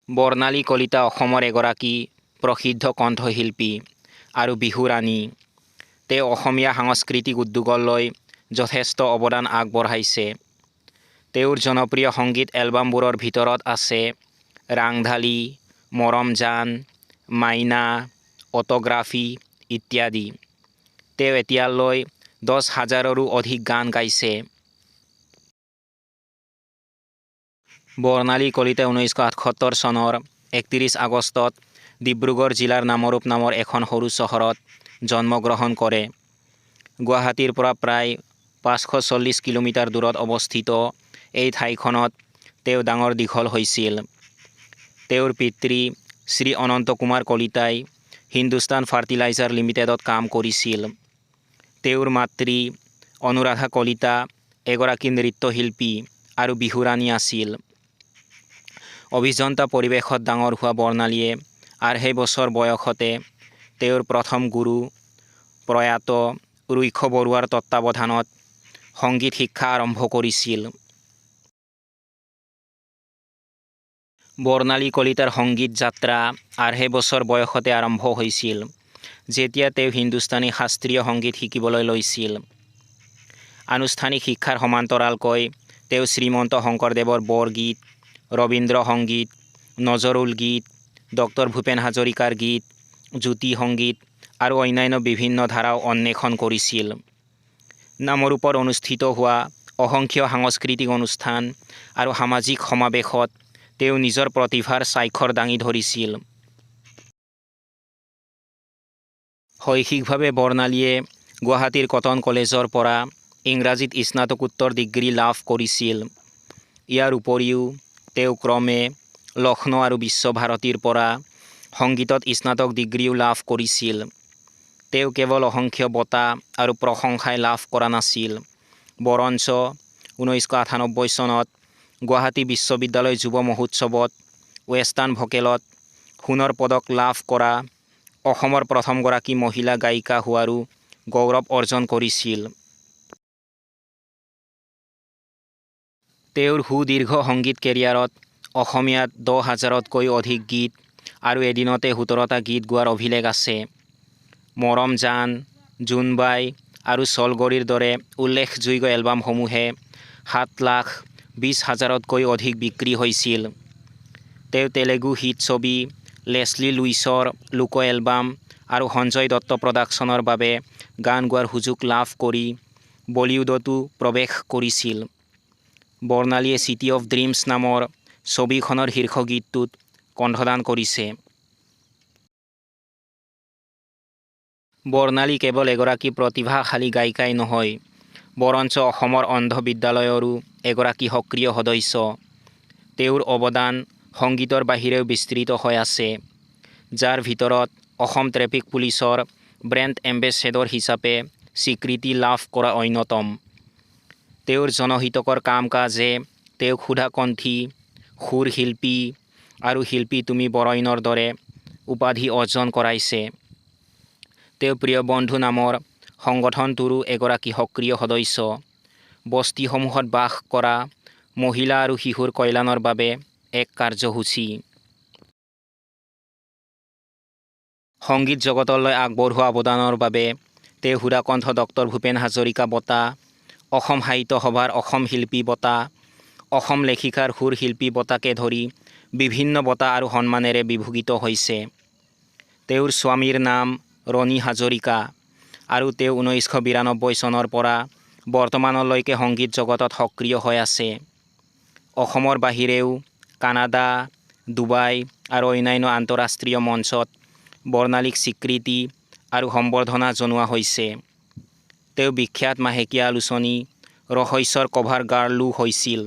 বৰ্ণালী কলিতা অসমৰ এগৰাকী প্ৰসিদ্ধ কণ্ঠশিল্পী আৰু বিহুৰাণী। তেওঁ অসমীয়া সাংস্কৃতিক উদ্যোগলৈ যথেষ্ট অৱদান আগবঢ়াইছে। তেওঁৰ জনপ্ৰিয় সংগীত এলবামবোৰৰ ভিতৰত আছে ৰাংঢালী, মৰমজান, মাইনা, অট'গ্ৰাফী ইত্যাদি। তেওঁ এতিয়ালৈ 10,000ৰো অধিক গান গাইছে। বৰ্ণালী কলিতাই 1978 চনৰ 31 আগষ্টত ডিব্ৰুগড় জিলাৰ নামৰূপ নামৰ এখন সৰু চহৰত জন্মগ্ৰহণ কৰে। গুৱাহাটীৰ পৰা প্ৰায় 540 কিলোমিটাৰ দূৰত অৱস্থিত এই ঠাইখনত তেওঁ ডাঙৰ-দীঘল হৈছিল। তেওঁৰ পিতৃ শ্ৰী অনন্ত কুমাৰ কলিতাই হিন্দুস্তান ফাৰ্টিলাইজাৰ লিমিটেডত কাম কৰিছিল। তেওঁৰ মাতৃ অনুৰাধা কলিতা এগৰাকী নৃত্যশিল্পী আৰু বিহুৰাণী আছিল। অভিযন্তা পৰিৱেশত ডাঙৰ হোৱা বৰ্ণালীয়ে আঢ়ৈ বছৰ বয়সতে তেওঁৰ প্ৰথম গুৰু প্ৰয়াত ৰুক্ষ বৰুৱাৰ তত্ত্বাৱধানত সংগীত শিক্ষা আৰম্ভ কৰিছিল। বৰ্ণালী কলিতাৰ সংগীত যাত্ৰা আঢ়ৈ বছৰ বয়সতে আৰম্ভ হৈছিল, যেতিয়া তেওঁ হিন্দুস্তানী শাস্ত্ৰীয় সংগীত শিকিবলৈ লৈছিল। আনুষ্ঠানিক শিক্ষাৰ সমান্তৰালকৈ তেওঁ শ্ৰীমন্ত শংকৰদেৱৰ বৰগীত, ৰবীন্দ্ৰ সংগীত, নজৰুল গীত, ডক্টৰ ভূপেন হাজৰিকাৰ গীত, জ্যোতি সংগীত আৰু অন্যান্য বিভিন্ন ধাৰাও অন্বেষণ কৰিছিল। নামৰূপত অনুষ্ঠিত হোৱা অসংখ্য সাংস্কৃতিক অনুষ্ঠান আৰু সামাজিক সমাৱেশত তেওঁ নিজৰ প্ৰতিভাৰ স্বাক্ষৰ দাঙি ধৰিছিল। শৈক্ষিকভাৱে বৰ্ণালীয়ে গুৱাহাটীৰ কটন কলেজৰ পৰা ইংৰাজীত স্নাতকোত্তৰ ডিগ্ৰী লাভ কৰিছিল। ইয়াৰ উপৰিও তেওঁ ক্ৰমে লক্ষ্ণৌ আৰু বিশ্বভাৰতীৰ পৰা সংগীতত স্নাতক ডিগ্ৰীও লাভ কৰিছিল। তেওঁ কেৱল অসংখ্য বঁটা আৰু প্ৰশংসাই লাভ কৰা নাছিল, বৰঞ্চ 1998 চনত গুৱাহাটী বিশ্ববিদ্যালয় যুৱ মহোৎসৱত ৱেষ্টাৰ্ণ ভকেলত সোণৰ পদক লাভ কৰা অসমৰ প্ৰথমগৰাকী মহিলা গায়িকা হোৱাৰো গৌৰৱ অৰ্জন কৰিছিল। তেওঁৰ সুদীৰ্ঘ সংগীত কেৰিয়াৰত অসমীয়াত 10,000তকৈও অধিক গীত আৰু এদিনতে 17টা গীত গোৱাৰ অভিলেখ আছে। মৰমজান, জোনবাই আৰু ছলগৰীৰ দৰে উল্লেখযোগ্য এলবামসমূহে 7,20,000তকৈও অধিক বিক্ৰী হৈছিল। তেওঁ তেলেগু হিট ছবি লেছলি লুইচৰ লোক এলবাম আৰু সঞ্জয় দত্ত প্ৰডাকচনৰ বাবে গান গোৱাৰ সুযোগ লাভ কৰি বলীউডতো প্ৰৱেশ কৰিছিল। বৰ্ণালীয়ে চিটি অৱ ড্ৰীমছ নামৰ ছবিখনৰ শীৰ্ষ গীতটোত কণ্ঠদান কৰিছে। বৰ্ণালী কেৱল এগৰাকী প্ৰতিভাশালী গায়িকাই নহয়, বৰঞ্চ অসমৰ অন্ধ বিদ্যালয়ৰো এগৰাকী সক্ৰিয় সদস্য। তেওঁৰ অৱদান সংগীতৰ বাহিৰেও বিস্তৃত হৈ আছে, যাৰ ভিতৰত অসম ট্ৰেফিক পুলিচৰ ব্ৰেণ্ড এম্বেচেডৰ হিচাপে স্বীকৃতি লাভ কৰা অন্যতম। তেওঁৰ জনহিতকৰ কাম-কাজে তেওঁক সুধাকণ্ঠী, সুৰ শিল্পী আৰু শিল্পী তুমি বৰণ্যৰ দৰে উপাধি অৰ্জন কৰাইছে। তেওঁ প্ৰিয়বন্ধু নামৰ সংগঠনটোৰো এগৰাকী সক্ৰিয় সদস্য, বস্তিসমূহত বাস কৰা মহিলা আৰু শিশুৰ কল্যাণৰ বাবে এক কাৰ্যসূচী। সংগীত জগতলৈ আগবঢ়োৱা অৱদানৰ বাবে তেওঁ সুধাকণ্ঠ ডক্টৰ ভূপেন হাজৰিকা বঁটা, অসম সাহিত্য সভাৰ অসম শিল্পী বঁটা, অসম লেখিকাৰ সুৰ শিল্পী বঁটাকে ধৰি বিভিন্ন বঁটা আৰু সন্মানেৰে বিভূষিত হৈছে। তেওঁৰ স্বামীৰ নাম ৰণি হাজৰিকা আৰু তেওঁ 1992 চনৰ পৰা বৰ্তমানলৈকে সংগীত জগতত সক্ৰিয় হৈ আছে। অসমৰ বাহিৰেও কানাডা, ডুবাই আৰু অন্যান্য আন্তঃৰাষ্ট্ৰীয় মঞ্চত বৰ্ণালীক স্বীকৃতি আৰু সম্বৰ্ধনা জনোৱা হৈছে। তেওঁ বিখ্যাত মাহেকীয়া আলোচনী ৰহস্যৰ কভাৰ গাৰ্লো হৈছিল।